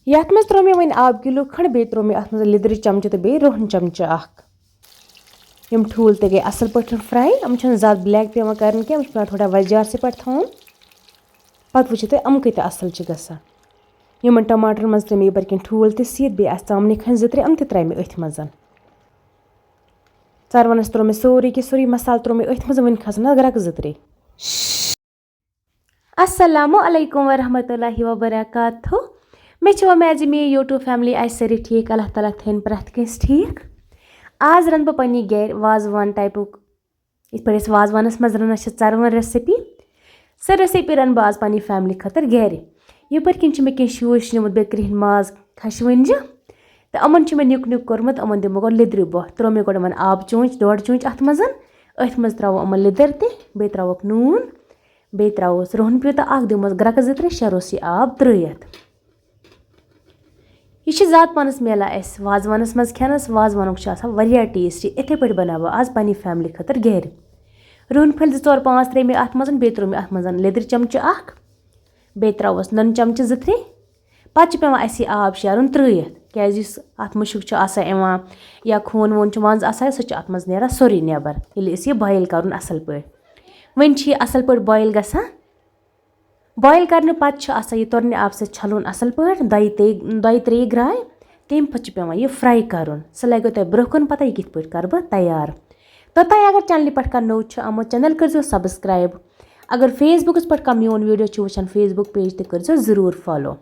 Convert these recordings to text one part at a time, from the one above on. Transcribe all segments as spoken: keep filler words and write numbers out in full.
یَتھ منٛز ترٛوو مےٚ وۄنۍ آب کِلوٗ کھنٛڈ، بیٚیہِ ترٛوو مےٚ اَتھ منٛز لیٚدرِ چمچہٕ تہٕ بیٚیہِ رُہن چمچہٕ اَکھ۔ یِم ٹھوٗل تہِ گٔے اَصٕل پٲٹھۍ fry۔ یِم چھِنہٕ زیادٕ black پٮ۪وان کَرٕنۍ کینٛہہ، یِم چھِ پٮ۪وان تھوڑا وۄزجار سٕے پٮ۪ٹھ تھاوُن۔ پَتہٕ وٕچھِو تُہۍ یِم کۭتیٛاہ اَصٕل چھِ گژھان۔ یِمَن ٹماٹرَن منٛز ترٛٲے مےٚ یَپٲرۍ کِنۍ ٹھوٗل تہِ سِتھ، بیٚیہِ آسہٕ ژامنہِ کھَنٛجہِ زٕ ترٛےٚ، یِم تہِ ترٛایہِ مےٚ أتھۍ منٛز۔ ژَروَنَس ترٛوو مےٚ سورُے کینٛہہ، سورُے مصالہٕ ترٛوو مےٚ أتھۍ منٛز، وۄنۍ کھَسَن اَتھ گرٛٮ۪کہٕ زٕ ترٛےٚ۔ السلام علیکم ورحمۃ اللہ وبرکاتہ۔ مےٚ چھِ وۄمید زِ میٛٲنۍ YouTube family آسہِ سٲری ٹھیٖک، اللہ تعالیٰ تھٲیِن پرٛٮ۪تھ کٲنٛسہِ ٹھیٖک۔ آز رَنہٕ بہٕ پنٛنہِ گَرِ وازوان typeُک، یِتھ پٲٹھۍ أسۍ وازوانَس منٛز رَنان چھِ ژَروَن recipe، سۄ recipe رَنہٕ بہٕ آز پنٛنہِ family خٲطرٕ گَرِ۔ یَپٲرۍ کِنۍ چھِ مےٚ کینٛہہ شوٗش نِمُت بیٚیہِ کرٛہِنۍ ماز کھَشہِ وٕنجہِ، تہٕ یِمَن چھِ مےٚ نیُک نیُک کوٚرمُت، یِمَن دِمہٕ بہٕ گۄڈٕ لیٚدرِ بوٚہ۔ ترٛوو مےٚ گۄڈٕ یِمَن آبہٕ چونٛچہِ، ڈۄڈ چونٛچہِ اَتھ منٛز۔ أتھۍ منٛز ترٛاوو یِمَن لیٚدٕر تہِ، بیٚیہِ ترٛاووکھ نوٗن، بیٚیہِ ترٛاووس رُہَن پیوٗنٛتاہ اَکھ، دِموس گرٛٮ۪کہٕ زٕ ترٛےٚ، شیرو سُہ آب ترٛٲیِتھ۔ یہِ چھِ زیادٕ پَہنَس میلان اَسہِ وازوانَس منٛز کھٮ۪نَس۔ وازوانُک چھُ آسان واریاہ tasty۔ یِتھَے پٲٹھۍ بَناوٕ بہٕ آز پنٛنہِ family خٲطرٕ گَرِ۔ رُہَن پھٔلۍ زٕ ژور پانٛژھ ترٛٲے مےٚ اَتھ منٛز، بیٚیہِ ترٛوو مےٚ اَتھ منٛز لیٚدرِ چمچہٕ اَکھ، بیٚیہِ ترٛاووس نُنہٕ چمچہٕ زٕ ترٛےٚ۔ پَتہٕ چھِ پٮ۪وان اَسہِ یہِ آب شیرُن ترٛٲیِتھ، کیٛازِ یُس اَتھ مُشُک چھُ آسان یِوان یا خوٗن ووٗن چھُ منٛزٕ آسان، سُہ چھُ اَتھ منٛز نیران سورُے نٮ۪بَر، ییٚلہِ أسۍ یہِ boil کَرُن اَصٕل پٲٹھۍ۔ وۄنۍ چھِ یہِ اَصٕل پٲٹھۍ boil گژھان۔ Boil کَرنہٕ پَتہٕ چھُ آسان یہِ تُرنہِ آبہٕ سۭتۍ چھَلُن اَصٕل پٲٹھۍ، دۄیہِ ترٛیٚیہِ، دۄیہِ ترٛیٚیہِ گرٛایہِ۔ تَمہِ پَتہٕ چھُ پٮ۪وان یہِ fry کَرُن۔ سُہ لَگیو تۄہہِ برٛونٛہہ کُن پَتہ، یہِ کِتھ پٲٹھۍ کَرٕ بہٕ تیار۔ توٚتام اگر channelہِ پٮ۪ٹھ کانٛہہ نوٚو چھُ آمُت، channel کٔرۍزیو subscribe۔ اگر Facebookس پٮ۪ٹھ کانٛہہ میون video چھُ وٕچھان، Facebook page تہِ کٔرۍزیو ضروٗر follow۔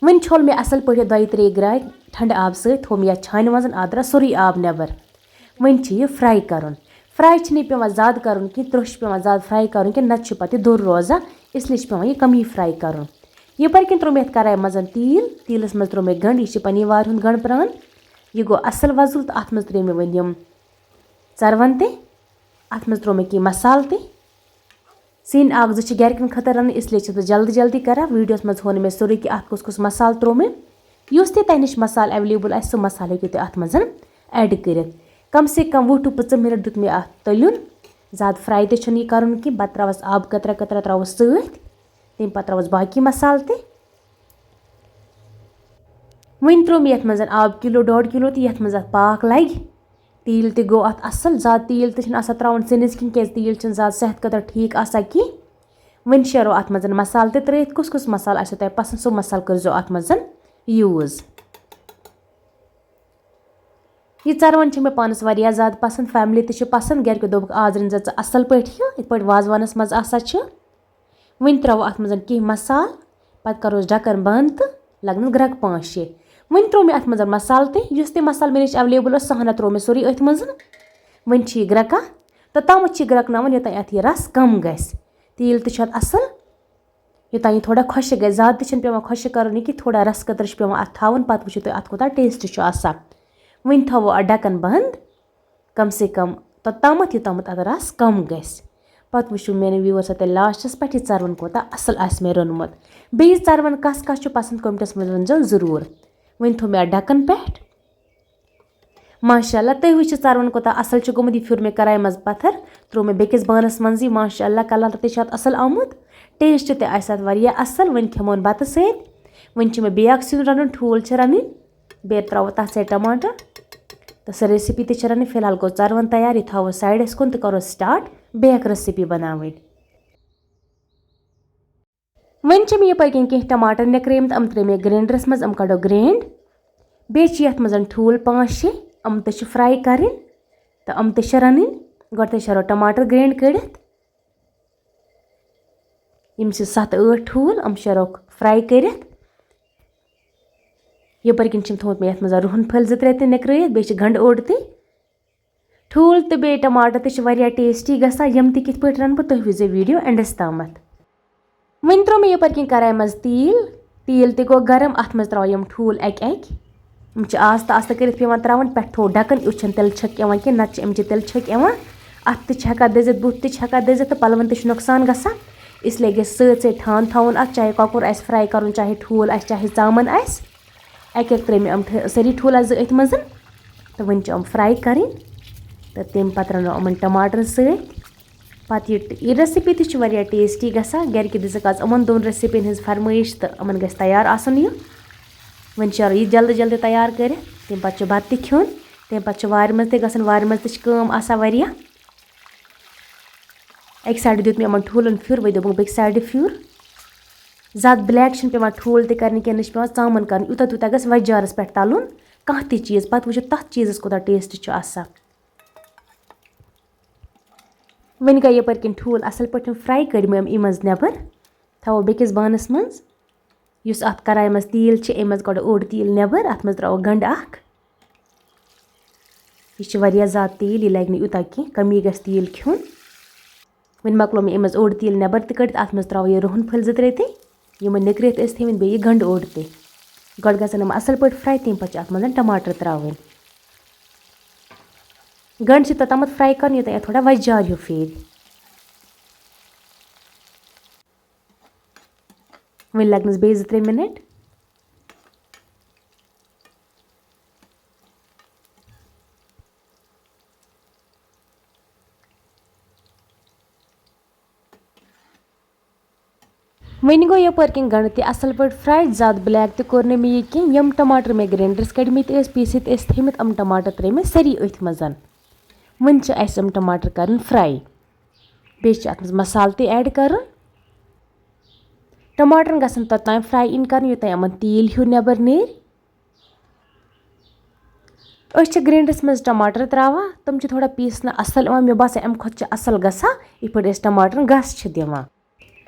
وۄنۍ چھوٚل مےٚ اَصٕل پٲٹھۍ یہِ دۄیہِ ترٛیٚیہِ گرٛایہِ ٹھنٛڈٕ آبہٕ سۭتۍ، تھوٚو مےٚ یَتھ چھانہِ منٛز، اَتھ درٛاو سورُے آب نٮ۪بَر۔ وۄنۍ چھِ یہِ fry کَرُن۔ Fry چھِنہٕ یہِ پٮ۪وان زیادٕ کَرُن کینٛہہ، ترٛوٚش چھِ پٮ۪وان زیادٕ fry کَرُن کینٛہہ، نَتہٕ چھُ پَتہٕ یہِ دوٚر روزان، اِسلیے چھِ پٮ۪وان یہِ کَمٕے fry کَرُن۔ یَپٲرۍ کِنۍ ترٛوو مےٚ یَتھ کَرایہِ منٛز تیٖل، تیٖلَس منٛز ترٛوو مےٚ گَنٛڈ، یہِ چھِ پنٛنہِ وارِ ہُنٛد گَنٛڈ پرٛان۔ یہِ گوٚو اَصٕل وۄزُل تہٕ اَتھ منٛز ترٛٲے مےٚ وۄنۍ یِم ژَروَن تہِ، اَتھ منٛز ترٛوو مےٚ کینٛہہ مصالہٕ تہِ۔ سِنۍ اَکھ زٕ چھِ گَرِکٮ۪ن خٲطرٕ رَنٕنۍ، اِسلیے چھَس بہٕ جلدی جلدی کَران۔ Videoس منٛز ہوو نہٕ مےٚ سورُے کہِ اَتھ کُس کُس مصالہٕ ترٛوو مےٚ۔ یُس تہِ تۄہہِ نِش مصالہٕ available آسہِ، سُہ مصالہٕ ہیٚکِو تُہۍ اَتھ منٛز add کٔرِتھ۔ کم سے کم وُہ to پٕنٛژٕہ minute دیُت مےٚ اَتھ تٔلیُن۔ زیادٕ fry تہِ چھُنہٕ یہِ کَرُن کینٛہہ، پَتہٕ ترٛاوَس آبہٕ قطرہ قطرہ ترٛاوَس سۭتۍ، تَمہِ پَتہٕ ترٛاوَس باقی مصالہٕ تہِ۔ وۄنۍ ترٛوو مےٚ یَتھ منٛز آب کِلوٗ ڈۄڈ کِلوٗ تہٕ یَتھ منٛز اَتھ پاکھ لَگہِ۔ تیٖل تہِ گوٚو اَتھ اَصٕل، زیادٕ تیٖل تہِ چھِنہٕ آسان ترٛاوُن سِنِس کِنۍ، کیٛازِ تیٖل چھِنہٕ زیادٕ صحت خٲطرٕ ٹھیٖک آسان کینٛہہ۔ وۄنۍ شیرو اَتھ منٛز مصالہٕ تہِ ترٛٲیِتھ، کُس کُس مصالہٕ آسیو تۄہہِ پَسنٛد، سُہ مصالہٕ کٔرۍزیو اَتھ منٛز use۔ یہِ ژَروَن چھِ مےٚ پانَس واریاہ زیادٕ پَسنٛد، family تہِ چھِ پَسنٛد، گَرِکیو دوٚپُکھ، "آز رٔنۍ زِ ژٕ اَصٕل پٲٹھۍ یہِ، یِتھ پٲٹھۍ وازوانَس منٛز آسان چھِ۔" وۄنۍ ترٛاوو اَتھ منٛز کینٛہہ مصالہٕ، پَتہٕ کَروس ڈَکَن بنٛد تہٕ لَگنَس گرٛٮ۪کہٕ پانٛژھ شےٚ۔ وۄنۍ ترٛوو مےٚ اَتھ منٛز مصالہٕ تہِ، یُس تہِ مصالہٕ مےٚ نِش available اوس، سُہ ہنا ترٛوو مےٚ سورُے أتھۍ منٛز۔ وۄنۍ چھِ یہِ گرٛٮ۪کان تہٕ توٚتامَتھ چھِ یہِ گرٛٮ۪کناوُن، یوٚتام اَتھ یہِ رَس کَم گژھِ۔ تیٖل تہِ چھُ اَتھ اَصٕل، یوٚتام یہِ تھوڑا خۄشٕک گژھِ۔ زیادٕ تہِ چھِنہٕ پٮ۪وان خۄشٕک کَرُن یہِ کینٛہہ، تھوڑا رَس قطرٕ چھُ پٮ۪وان اَتھ تھاوُن، پَتہٕ وٕچھِو تُہۍ اَتھ کوٗتاہ taste چھُ آسان۔ وۄنۍ تھاوو اَتھ ڈَکَن بنٛد۔ کم سے کم توٚتامَتھ یوٚتامَتھ اَتھ رَس کَم گژھِ۔ پَتہٕ وٕچھِو میٛانہِ viewerسو تۄہہِ lastس پٮ۪ٹھ یہِ ژَروَن کوٗتاہ اَصٕل آسہِ مےٚ روٚنمُت۔ بیٚیہِ یہِ ژَروَن کَس کَس چھُ پَسنٛد، commentsس منٛز ؤنۍزیو ضروٗر۔ وۄنۍ تھوٚو مےٚ اَتھ ڈَکَن پٮ۪ٹھ۔ ماشاء اللہ، تُہۍ وٕچھِو ژَروَن کوٗتاہ اَصٕل چھُ گوٚمُت۔ یہِ پھیُر مےٚ کَرایہِ منٛز پَتھَر، ترٛوو مےٚ بیٚکِس بانَس منٛز یہِ۔ ماشاء اللہ، colour تہِ چھُ اَتھ اَصٕل آمُت، taste تہِ آسہِ اَتھ واریاہ اَصٕل۔ وۄنۍ کھٮ۪مون بَتہٕ سۭتۍ۔ وۄنۍ چھُ مےٚ بیٛاکھ سیُن رَنُن، ٹھوٗل چھِ رَنٕنۍ۔ بیٚیہِ ترٛاوو تَتھ سۭتۍ ٹماٹر۔ تہٕ سۄ recipe تہِ چھِ رَنٕنۍ۔ فی الحال گوٚو ژَروَن تیار، یہِ تھاوو sideس کُن تہٕ کَرو start بیٛاکھ recipe بَناوٕنۍ۔ وۄنۍ چھِ مےٚ یِپٲرۍ کِنۍ کینٛہہ ٹماٹر نِکرٲومٕتۍ، یِم ترٛٲے مےٚ grinderس منٛز، یِم کَڑو grind۔ بیٚیہِ چھِ یَتھ منٛز ٹھوٗل پانٛژھ شےٚ، یِم تہِ چھِ fry کَرٕنۍ تہٕ یِم تہِ چھِ رَنٕنۍ۔ گۄڈٕ تہِ چھِ رَنو ٹماٹر grind کٔڑِتھ۔ یِم چھِ سَتھ ٲٹھ ٹھوٗل، یِم شیرہوکھ fry کٔرِتھ۔ یَپٲرۍ کِنۍ چھِم تھوٚمُت مےٚ یَتھ منٛز رُہَن پھٔلۍ زٕ ترٛےٚ تہِ نِکرٲیِتھ، بیٚیہِ چھِ گَنٛڈٕ اوٚڑ تہِ۔ ٹھوٗل تہٕ بیٚیہِ ٹماٹر تہِ چھِ واریاہ tasty گژھان۔ یِم تہِ کِتھ پٲٹھۍ رَنہٕ بہٕ، تُہۍ وٕچھزیو video endس تامَتھ۔ وۄنۍ ترٛوو مےٚ یَپٲرۍ کِنۍ کَرایہِ منٛز تیٖل۔ تیٖل تہِ گوٚو گرم، اَتھ منٛز ترٛاوو یِم ٹھوٗل اَکہِ اَکہِ۔ یِم چھِ آستہٕ آستہٕ کٔرِتھ پٮ۪وان ترٛاوٕنۍ، پٮ۪ٹھٕ تھوٚو ڈَکَن، یُتھ چھَنہٕ تِلہٕ چھٔکۍ یِوان کینٛہہ، نَتہٕ چھِ اَمہِ چہِ تِلہٕ چھٔکۍ یِوان۔ اَتھٕ تہِ چھِ ہٮ۪کان دٔزِتھ، بُتھ تہِ چھِ ہٮ۪کان دٔزِتھ تہٕ پَلوَن تہِ چھُ نۄقصان گژھان۔ اِسلیے گژھِ سۭتۍ سۭتۍ ٹھان تھاوُن اَتھ، چاہے کۄکُر آسہِ fry کَرُن، چاہے ٹھوٗل آسہِ، چاہے ژامَن آسہِ۔ اَکہِ اَکہِ ترٛٲے مےٚ یِم ٹھٔ-، سٲری ٹھوٗل اَتھ زٕ أتھۍ منٛز تہٕ وۄنۍ چھِ یِم fry کَرٕنۍ تہٕ تَمہِ پَتہٕ رَنو یِمَن ٹماٹرَن سۭتۍ۔ پَتہٕ یہِ ٹ-، یہِ recipe تہِ چھِ واریاہ tasty گژھان۔ گَرِکہِ دِژٕکھ آز یِمَن دۄن recipeیَن ہٕنٛز فرمٲیِش تہٕ یِمَن گژھِ تیار آسُن یہِ۔ وۄنۍ شیرو یہِ جلدی جلدی تیار کٔرِتھ، تَمہِ پَتہٕ چھُ بَتہٕ تہِ کھیوٚن، تَمہِ پَتہٕ چھُ وارِ منٛز تہِ گژھُن، وارِ منٛز تہِ چھِ کٲم آسان واریاہ۔ اَکہِ سایڈٕ دیُت مےٚ یِمَن ٹھوٗلَن پھیُر، وۄنۍ دوٚپُکھ بیٚکہِ سایڈٕ پھیُر۔ زیادٕ بٕلیک چھِنہٕ پٮ۪وان ٹھوٗل تہِ کَرنہِ کینٛہہ، نہ چھِ پٮ۪وان ژامَن کَرُن، یوٗتاہ تیوٗتاہ گژھِ وۄزجارَس پٮ۪ٹھ تَلُن کانٛہہ تہِ چیٖز، پَتہٕ وٕچھِو تَتھ چیٖزَس کوٗتاہ ٹیسٹ چھُ آسان۔ وۄنۍ گٔے یَپٲرۍ کِنۍ ٹھوٗل اَصٕل پٲٹھۍ فرٛاے، کٔڑۍ مےٚ یِم منٛز نٮ۪بَر، تھاوو بیٚکِس بانَس منٛز۔ یُس اَتھ کڑایہِ منٛز تیٖل چھِ، اَمہِ منٛز کڑو اوٚڑ تیٖل نٮ۪بر، اَتھ منٛز ترٛاوو گنٛڈٕ اکھ۔ یہِ چھِ واریاہ زیادٕ تیٖل، یہِ لگہِ نہٕ یوٗتاہ کینٛہہ، کمی گژھِ تیٖل کھیوٚن۔ وۄنۍ مۄکلو مےٚ اَمہِ منٛز اوٚڑ تیٖل نٮ۪بر تہِ کٔڑِتھ، اَتھ منٛز ترٛاوو یہِ رُہن پھٔلۍ زٕ ترٛےٚ تہِ، یِم نِکرٲیِتھ ٲسۍ تھٲومٕتۍ، بیٚیہِ یہِ گنٛڈٕ اوٚڑ تہِ۔ گۄڈٕ گژھن یِم اَصٕل پٲٹھۍ فرٛاے، تَمہِ پَتہٕ چھِ اَتھ منٛز ٹماٹر ترٛاوٕنۍ۔ گنٛڈٕ چھِ توٚتامَتھ فرٛاے کَرُن، یوٚتام یَتھ تھوڑا وۄزجار ہیوٗ پھیرِ۔ وۄنۍ لَگنَس بیٚیہِ زٕ ترٛےٚ مِنَٹ۔ وۄنۍ گوٚو یَپٲرۍ کِنۍ گنٛڈٕ تہِ اَصٕل پٲٹھۍ فرٛاے، زیادٕ بٕلیک تہِ کوٚر نہٕ مےٚ یہِ کینٛہہ۔ یِم ٹماٹر مےٚ گرینڈرَس کٔڑمٕتۍ ٲسۍ، پیٖسِتھ ٲسۍ تھٲومٕتۍ، یِم ٹماٹر ترٛٲے مےٚ سٲری أتھۍ منٛز۔ وۄنۍ چھِ اَسہِ یِم ٹماٹر کَرٕنۍ فرٛاے، بیٚیہِ چھِ اَتھ منٛز مصالہٕ تہِ ایڈ کَرُن۔ ٹماٹرن گژھن توٚتام فرٛاے اِن کَرٕنۍ، یوٚتام یِمَن تیٖل ہیوٗ نٮ۪بر نیرِ۔ أسۍ چھِ گرینڈرَس منٛز ٹماٹر ترٛاوان، تِم چھِ تھوڑا پیٖسنہٕ اَصٕل یِوان، مےٚ باسان اَمہِ کھۄتہٕ چھِ اَصٕل گژھان یِتھ پٲٹھۍ أسۍ ٹماٹرن گس چھِ دِوان۔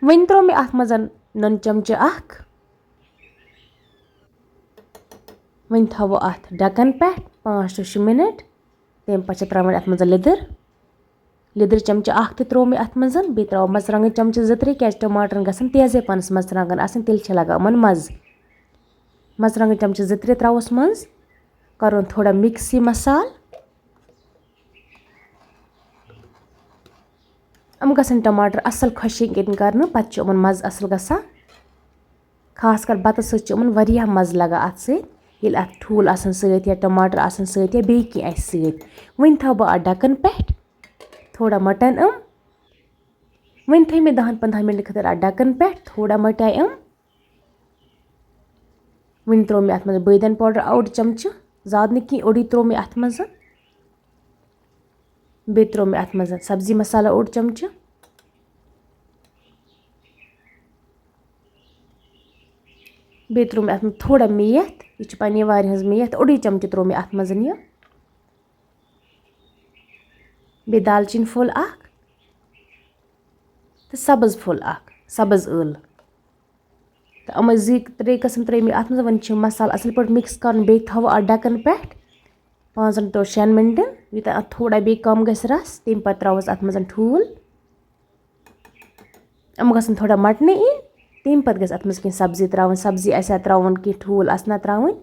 وۄنۍ ترٛوو مےٚ اَتھ منٛز نُن چمچہٕ اکھ۔ وۄنۍ تھاوو اَتھ ڈَکَن پٮ۪ٹھ پانٛژھ ٹُو شےٚ مِنَٹ۔ تَمہِ پَتہٕ چھِ ترٛاوٕنۍ اَتھ منٛز لیٚدٕر۔ لیٚدٕر چمچہٕ اکھ تہِ ترٛوو مےٚ اَتھ منٛز۔ بیٚیہِ ترٛاوو مرژٕوانٛگن چمچہٕ زٕ ترٛےٚ، کیٛازِ ٹماٹرَن گژھن تیزے پَہنَس مرژٕوانٛگن آسٕنۍ، تیٚلہِ چھِ لَگان یِمَن مَزٕ۔ مرژٕوانٛگن چمچہٕ زٕ ترٛےٚ ترٛاووس منٛز۔ کَرُن تھوڑا مِکس یہِ مصالہٕ۔ یِم گژھن ٹماٹر اَصٕل خۄشِک ییٚتٮ۪ن کَرنہٕ، پَتہٕ چھُ یِمَن مَزٕ اَصٕل گژھان۔ خاص کر بَتَس سۭتۍ چھُ یِمَن واریاہ مَزٕ لَگان اَتھ سۭتۍ، ییٚلہِ اَتھ ٹھوٗل آسَن سۭتۍ یا ٹماٹر آسَن سۭتۍ یا بیٚیہِ کینٛہہ آسہِ سۭتۍ۔ وۄنۍ تھاوٕ بہٕ اَتھ ڈَکَن پٮ۪ٹھ، تھوڑا مَٹَن یِم۔ وۄنۍ تھٲے مےٚ دَہَن پنٛدہَن مِنٹَن خٲطرٕ اَتھ ڈَکَن پٮ۪ٹھ، تھوڑا مَٹے یِم۔ وۄنۍ ترٛوو مےٚ اَتھ منٛز بٲدیان پاوڈر اوٚڑ چمچہٕ، زیادٕ نہٕ کینٛہہ، اوٚڑُے ترٛوو مےٚ اَتھ منٛز۔ بیٚیہِ ترٛوو مےٚ اَتھ منٛز سبزی مسالہ اوٚڑ چمچہٕ۔ بیٚیہِ ترٛوو مےٚ اَتھ منٛز تھوڑا میتھ، یہِ چھِ پنٛنہِ وارِ ہٕنٛز میتھ، اوٚڑُے چمچہٕ ترٛوو مےٚ اَتھ منٛز یہِ۔ بیٚیہِ دالچیٖن پھوٚل اَکھ تہٕ سبٕز پھوٚل اَکھ، سبٕز ٲلہٕ۔ تہٕ یِمَے زٕ ترٛےٚ قٕسٕم ترٛٲے مےٚ اَتھ منٛز۔ وۄنۍ چھِ مصالہٕ اَصٕل پٲٹھۍ مِکٕس کَرُن، بیٚیہِ تھاوو اَتھ ڈَکَن پٮ۪ٹھ پانٛژَن to شٮ۪ن مِنٹَن، یوٗتاہ اَتھ تھوڑا بیٚیہِ کَم گژھِ رَس، تَمہِ پَتہٕ ترٛاووس اَتھ منٛز ٹھوٗل۔ یِم گژھن تھوڑا مَٹنہٕ یِنۍ، تَمہِ پَتہٕ گژھِ اَتھ منٛز کینٛہہ سبزی ترٛاوٕنۍ، سبزی آسہِ ہا ترٛاوُن، کینٛہہ ٹھوٗل آسہِ نہ ترٛاوٕنۍ۔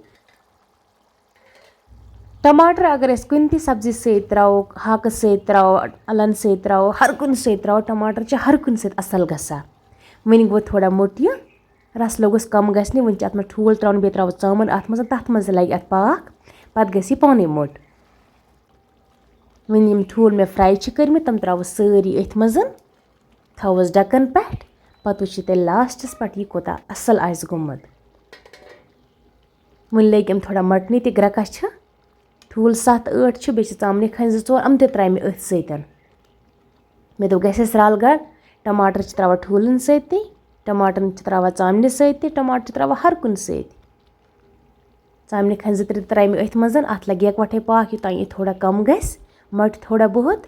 ٹماٹر اگر أسۍ کُنہِ تہِ سبزی سۭتۍ ترٛاوو، ہاکہٕ سۭتۍ ترٛاوو، اَلَن سۭتۍ ترٛاوو، ہر کُنہِ سۭتۍ ترٛاوو، ٹماٹر چھِ ہر کُنہِ سۭتۍ اَصٕل گژھان۔ وٕنہِ گوٚو تھوڑا موٚٹ یہِ، رَس لوٚگُس کَم گژھنہِ، وٕنہِ چھِ اَتھ منٛز ٹھوٗل ترٛاوُن، بیٚیہِ ترٛاوو ژامَن اَتھ منٛز، تَتھ منٛز تہِ لَگہِ اَتھ پاکھ، پَتہٕ گژھِ یہِ پانَے موٚٹ۔ وۄنۍ یِم ٹھوٗل مےٚ فرٛاے چھِ کٔرمٕتۍ، تِم ترٛاوو سٲری أتھۍ منٛز، تھاووس ڈَکَن پٮ۪ٹھ، پَتہٕ وٕچھِو تیٚلہِ لاسٹَس پٮ۪ٹھ یہِ کوٗتاہ اَصٕل آسہِ گوٚمُت۔ وۄنۍ لٔگۍ یِم تھوڑا مَٹنہِ تہِ، گرٛٮ۪کَس چھِ ٹھوٗل سَتھ ٲٹھ چھِ، بیٚیہِ چھِ ژامنہِ کھَنہِ زٕ ژور، یِم تہِ ترٛایہِ مےٚ أتھۍ سۭتۍ۔ مےٚ دوٚپ گژھِ اَسہِ رَل گڑ، ٹماٹر چھِ ترٛاوان ٹھوٗلَن سۭتۍ تہِ، ٹماٹر چھِ ترٛاوان ژامنہِ سۭتۍ تہِ، ٹماٹر چھِ ترٛاوان ہر کُنہِ سۭتۍ۔ ژامنہِ کھَنہِ زٕ ترٛےٚ تہِ ترٛایہِ مےٚ أتھۍ منٛز، اَتھ لَگہِ یَکوَٹھَے پاکھ، یوٚتام یہِ تھوڑا کَم گژھِ، مَٹہِ تھوڑا بہت۔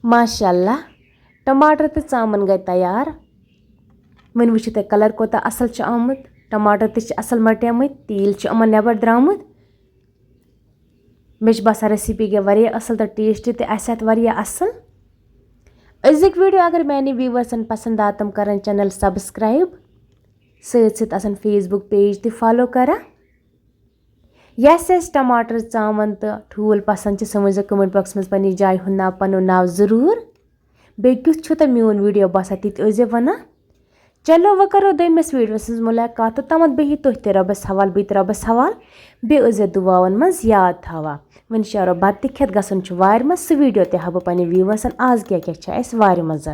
ماشاء اللہ، ٹماٹر تہٕ ژامَن گٔے تیار۔ وۄنۍ وٕچھِو تُہۍ کلر کوٗتاہ اَصٕل چھُ آمُت۔ ٹماٹر تہِ چھِ اَصٕل مَٹیمٕتۍ، تیٖل چھُ یِمَن نٮ۪بر درٛامُت۔ مےٚ چھُ باسان recipe گٔے واریاہ اَصٕل تہٕ taste تہِ آسہِ اَتھ واریاہ اَصٕل۔ أزیُک video اگر میانہِ viewersن پسند آو، تِم کرن channel subscribe، سۭتۍ سۭتۍ آسن Facebook page تہِ follow کران۔ یَس یَس ٹماٹر، ژامَن تہٕ ٹھوٗل پسنٛد چھِ، سُہ ؤنۍزیو comment boxس منٛز پنٛنہِ جایہِ ہُنٛد ناو، پَنُن ناو ضروٗر۔ بیٚیہِ کیُتھ چھُو تۄہہِ میون video باسان، تہِ تہِ ٲسۍزیو وَنان۔ چلو، وۄنۍ کَرو دوٚیمِس videoس منٛز مُلاقات، تہٕ توٚتامَتھ بِہِو تُہۍ تہِ رۄبَس حوال، بہٕ تہِ رۄبَس حوال۔ بیٚیہِ ٲسۍزیو دُعاوَن منٛز یاد تھاوان۔ وۄنۍ شیرو بَتہٕ تہِ کھٮ۪تھ، گژھُن چھُ وارِ منٛز، سُہ video تہِ ہاوٕ بہٕ پنٛنہِ viewersن آز کیٛاہ کیٛاہ چھِ اَسہِ وارِ منٛز۔